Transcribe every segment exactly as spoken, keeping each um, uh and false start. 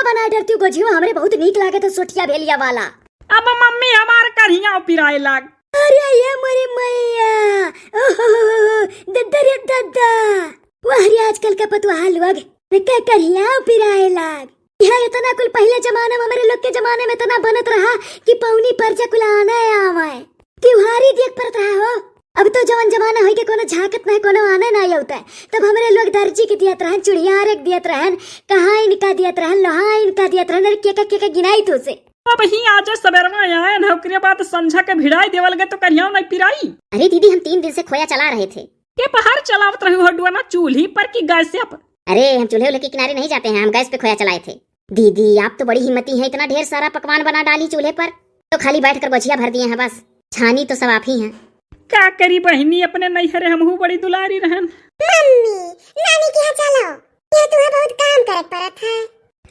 बना डरती गोझियो, हमरे बहुत नीक लागत है सोटिया भेलिया वाला। अब मम्मी हमार करिया पिराए लाग। अरे ये मोरी मैया, ओहो, दद्दा रे दद्दा। वाह रे आजकल का पतुआ लोग, के करिया पिराए लाग। यहाँ इतना कुल पहले जमाने में, हमरे लोग के जमाने में इतना बनत रहा कि पौनी पर जा कुल आने आवे। त्योहारी देख परत रहा हो। अब तो जवन जमाना होई के कोनो झांकत नहीं, कोनो आने नहीं होता है। तब हमरे लोग दर्जी के दियत रहन, चुड़ियारे के दियत रहन, कहाँ इनका दियत रहन, लोहा इनका दियत रहन, अरे केका केका गिनाई तो से। अब ही आज सबेरवा आए न, ओकरे बाद संझा के भिड़ाई देवल गए तो करियाव नहीं पिराई। अरे दीदी, हम तीन दिन से खोया चला रहे थे। के पहाड़ चलावत रहे हो डुआ ना, चूल्ही पर कि गैस पर? अरे हम चूल्हे उल्हे के किनारे नहीं जाते हैं, हम गैस पे खोया चलाए थे। दीदी आप तो बड़ी हिम्मती हैं, इतना ढेर सारा पकवान बना डाली चूल्हे पर, तो खाली बैठ कर गोझिया भर दिए हैं बस, छानी तो सब आप ही हैं। का करी बहिनी, अपने नैहरे हमहू बड़ी दुलारी रहन। मम्मी, नानी के यहाँ चलो, यहाँ तुम्हें बहुत काम करे के पड़त है।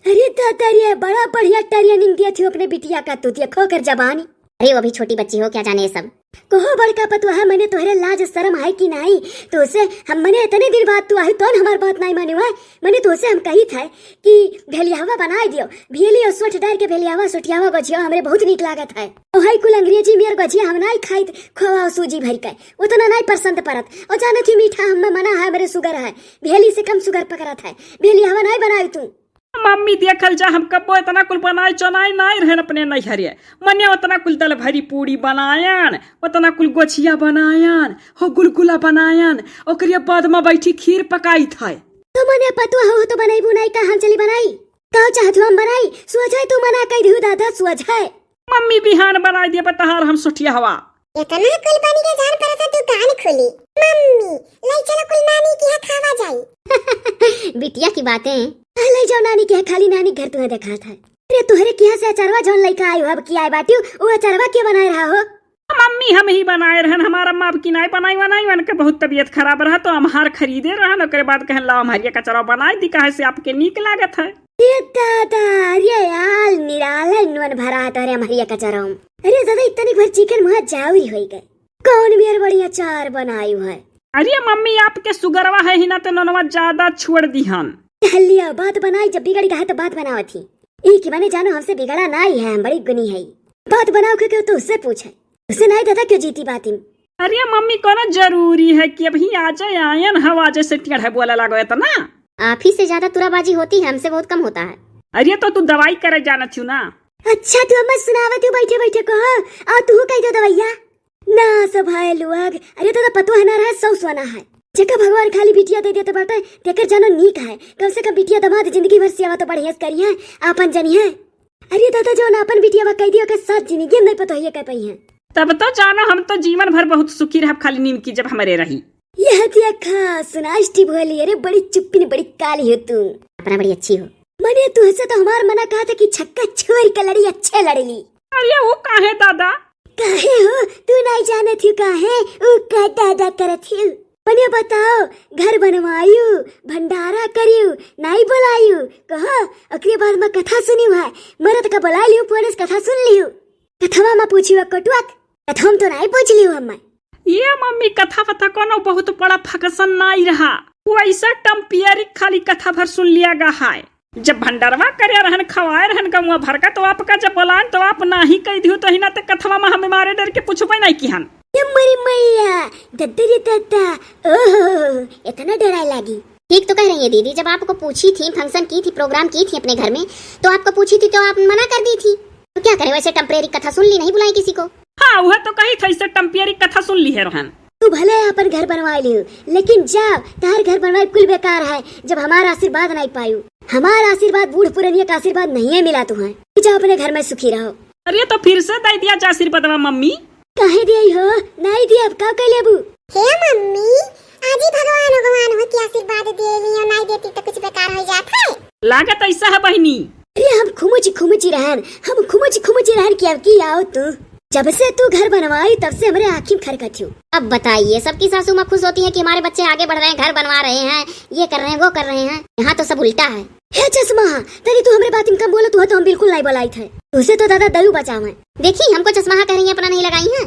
अरे दादा रे, बड़ा बढ़िया training दिया थी अपने बिटिया का, तू देखो कर जबानी। अरे वो भी छोटी बच्ची हो, क्या जाने ये सब। कहो बड़का पतुआ, मने तोहरे लाज शरम है कि नहीं? तो उसे हम, मने इतने दिन बाद तू आई, तौन हमार बात नहीं माने हुआ। मने तो उसे हम कही था कि भेलियावा बनाए दियो, भेली और सोट डाल के भेलियावा, सोटियावा गोझिया हमरे बहुत नीक लागत है। ओ है कुल अंग्रेजी मेर गोझिया हम नहीं खाइत, खोवा और सूजी भर के, उतना नहीं पसंद परत। और जाने थी मीठा हम में मना है, मेरे sugar है, भेली से कम sugar पकड़त है, भेलियावा नहीं बनाए तू। मम्मी देखल जा, हम कब्बो इतना कुल बनाए चनाए नाई रहन अपने नैहरे। मने उतना कुल दल भरी पूड़ी बनायन, उतना कुल गोछिया बनायन, हो गुलगुला बनायन, ओकरे बाद में बैठी खीर पकाई था। तो मने पतुआ हो तो बनैबू नाई का, हम चली बनाई? का चाहत हो हम बनाई? सोझाए तू मना कई दिहु दादा, सोझाए। मम्मी बिहान बनाई दिए बताहार हम सोटिया हवा। इतना कुल बनी के जान परत है, दुकान खुली। मम्मी, ले चलो कुल नानी के यहाँ खावा जाई। बिटिया की बातें। ले जाओ नानी के यहाँ, खाली नानी घर तुम्हें देखात है। अरे तोहरे के यहाँ से अचारवा जौन लइका आयु अब की आए बाटिउ, वो अचारवा के बनाए रहा हो? मम्मी हम ही बनाए रहन, हमार अम्मा अब की नाई बनाई वनाई, उनके बहुत तबीयत खराब रहा तो अम्हार खरीदे रहन, ओकरे बाद कहन लाओ अम्हरिया कचरवा बनाए दी, काहे से आपके नीक लागत है। ए दादा, अरे आल निराले नून भरा तोरे अम्हरिया कचरवा। अरे दादा, इतनी भर चिकन मुहा जाउरी होई गए। कौन मेर बढ़िया अचार बनायु है? अरे मम्मी, आपके सुगरवा है ही ना, तो ननवा ज्यादा छोड़ दिहन। लिया, बात बनाई, जब बिगड़ गए तो बात बनावत ही। ई कि माने जानो, हमसे बिगड़ा नाई है, हम बड़ी गुनी है। बात बनाओ के क्यों तो उससे पूछे, उससे नाई दादा क्यों जीती बातिन। अरे मम्मी, कोनो जरूरी है कि अभी आ जाए, आयन हवा जैसे टेढ़े बोला लागो इतना। आप ही से ज्यादा तुराबाजी होती है, हमसे बहुत कम होता है। अरे तो तू दवाई करे जाना थी ना। अच्छा, तू हमें सुनावत हो बैठे बैठे कहो, और तू कह दो दवैया। ना सब है लोग, अरे तो, तो पतोह ना रहे, सौ सोना है। जेका भगवान खाली बिटिया दे देते बाटे, तेकर जानो नीक है। कम से कम बिटिया दमाद जिंदगी भर सेवा तो बढ़िया से करिहैं, आपन जनिहैं। अरे दादा, जौन आपन बिटिया बा कह दियो के साथ जिंदगी में नहीं पतोहिए कह पाई हैं। तब तो जानो हम तो जीवन भर बहुत सुखी रहब, खाली नीम की जब हमरे रही। यह देखा, सुनाष्टी भोली, अरे बड़ी चुप्पिन, बड़ी काली हो तू। अपना बड़ी अच्छी हो। मने तुहसे तो हमार मना कहा था कि छक्का छोड़ के लड़ी, अच्छे लड़ली। अरे वो काहे दादा? काहे हो? तू नहीं जानत ही काहे? ऊ का दादा करत ही। मने बताओ, घर बनवायु, भंडारा करियु, नहीं बुलायु, कहो, ओकरे बाद में कथा सुनियु है, मरद का बुला लियु, पुलिस कथा सुन लियु। कथवा में पूछियो कटुआ, कथवा में तो नहीं पूछ लियो हम्मे। ये मम्मी, कथा वथा कोनो बहुत बड़ा फकसन नाई रहा, वो ऐसा टम्पियरी खाली कथा भर सुन लिया गा है। जब भंडरवा करे रहन, खवाए रहन गमुआ भर का, तो आपका जब बोलान तो आप नाही कह दियो, तो ही ना ते कथवा में हमें मारे डर के पूछबे नहीं किहन। ये मरी मैया, दद्दा रे दद्दा, ओहो, इतना डराए लागी। ठीक तो कह रही है दीदी, जब आपको पूछी थी, फंक्शन की थी, प्रोग्राम की थी अपने घर में, तो आपको पूछी थी तो आप मना कर दी थी। तो क्या करें, वैसे टेम्परेरी कथा सुन ली, नहीं बुलाई किसी को। हाँ, वह तो कही था, इसे टेम्परेरी कथा सुन ली है रोहन। तू भले अपन घर बनवा लियो, लेकिन जा, तार घर बनवाए कुल बेकार है, जब हमारा आशीर्वाद नहीं पायु। हमारा आशीर्वाद, बूढ़ पुरनिया का आशीर्वाद नहीं है मिला तुम्हें। जा अपने घर में सुखी रहो। अरे तो फिर से दे दिया जा आशीर्वादवा मम्मी। काहे दिया हो? नहीं दिया, अब का कर लेबू? हे मम्मी, आज ही भगवान, भगवान हो के आशीर्वाद दे लियो, नहीं देती तो कुछ बेकार हो जात है। लागत ऐसा है बहिनी। अरे हम खुमुची खुमुची रहन, हम खुमुची खुमुची रहन कि अब की आओ तू। जब से तू घर बनवाई तब से हमरे आँखी में खरकत हो। अब बताइए, सबकी सासू माँ खुश होती है कि हमारे बच्चे आगे बढ़ रहे हैं, घर बनवा रहे हैं, ये कर रहे हैं, वो कर रहे हैं। यहाँ तो सब उल्टा है। हे चश्मा, तनी तू हमरे बात में कम बोलो, तू तो हम बिल्कुल नहीं बोलाई थे। तुझसे तो दादा दयू बचावे। देखी, हमको चश्मा कह रही है, अपना नहीं लगाई है।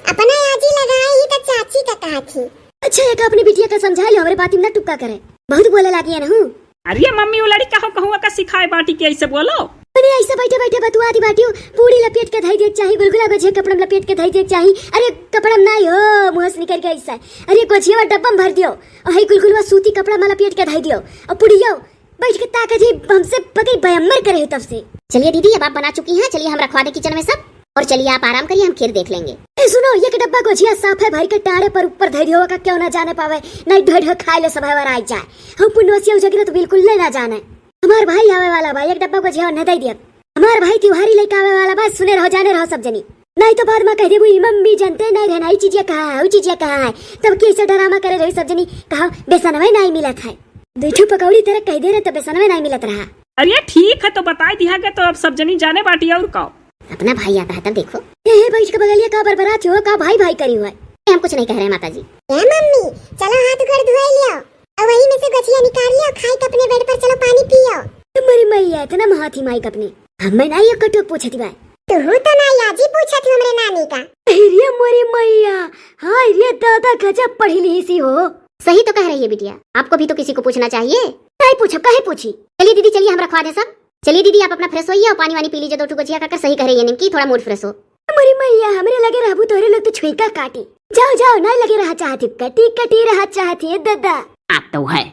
अपना आजी लगाई ही तो चाची का कहा थी। अच्छा, एक अपनी बिटिया का समझा लो, हमरे बात में ना टुक्का करे। बहुत बोले लागी है नहू। अरे मम्मी, वो लड़िका हो कहूँ का सिखाए बाटी के ऐसे बोलो। अरे ऐसे बैठे बैठे बतुआती बाटियो, पूड़ी लपेट के धई देक चाही, गुलगुला गोझिया कपड़ा में लपेट के धई देक चाही। अरे कपड़ा में नाई हो, मुँह से निकल के ऐसा। अरे गोझिया डब्बा में भर दियो, और है गुलगुलवा सूती कपड़ा में लपेट के धई दियो, और पुड़ियो बैठ के ताक जी हमसे पकई बयम्मर करे हो तब से। चलिए दीदी, अब आप बना चुकी हैं, चलिए हम रखवा दे किचन में सब, और चलिए आप आराम करिए, हम खीर देख लेंगे। ए सुनो, एक डब्बा गोझिया साफ है भर के टाड़े पर ऊपर धई दियो का क्यों ना जाने पावे, नहीं ढोई ढोई खाए ले सब हवर आई जाए। हम पुनवसिया उजगरे तो बिल्कुल ले ना जाने। हमार भाई आवे वाला बा, एक डब्बा गोझिया न दई दियत। हमार भाई त्योहारी लेके आवे वाला बा, सुने रहो जाने रहो सब जनी, नहीं तो बाद में कह देबू ई मम्मी जनते नहीं रहना, ई चीजिया कहाँ है, वो चीजिया कहाँ है। तब कैसे ड्रामा करे रही सब जनी, कहा बेसनवे नहीं मिलत है। दो ठो पकौड़ी तेरे कह दे रहे तो बेसनवे नहीं मिलत रहा। अरे ठीक है, तो बताई दिहा के तो अब सब जनी जाने बाटी और का। अपना भाई आता है तब देखो। ए, ए, बैठ के बगलिया का बरबरात हो, का भाई भाई करी हुआ है? ए, हम कुछ नहीं कह रहे माता जी। ए मम्मी, चलो हाथ गोड़ धोए लियो, और वही में से गोझिया निकाल लियो, खाई के अपने बेड पर चलो पानी पियो। ए, मोरी मैया, इतना महाथी माई का अपने। हम मैं नहीं एक कटो पूछती बा। तू तो ना याजी पूछत हो हमरे नानी का। अरे मोरी मैया, हाय रे दादा, गजब पढ़ी लिही सी हो। सही तो कह रही है बिटिया, आपको भी तो किसी को पूछना चाहिए। नहीं पूछब, काहे पूछी? चलिए दीदी, चलिए हम रखवा दे सब। चलिए दीदी, आप अपना फ्रेश होइए और पानी वानी पी लीजिए, दो ठो गोझिया खाकर सही कह रही है निमकी, थोड़ा मूड फ्रेश हो। मोरी मैया, हमरे लगे रहबू तोरे लोग तो छुईका काटी। जाओ जाओ, नहीं लगे रहा चाहती, कटी कटी रहा चाहती है दादा। आप तो है।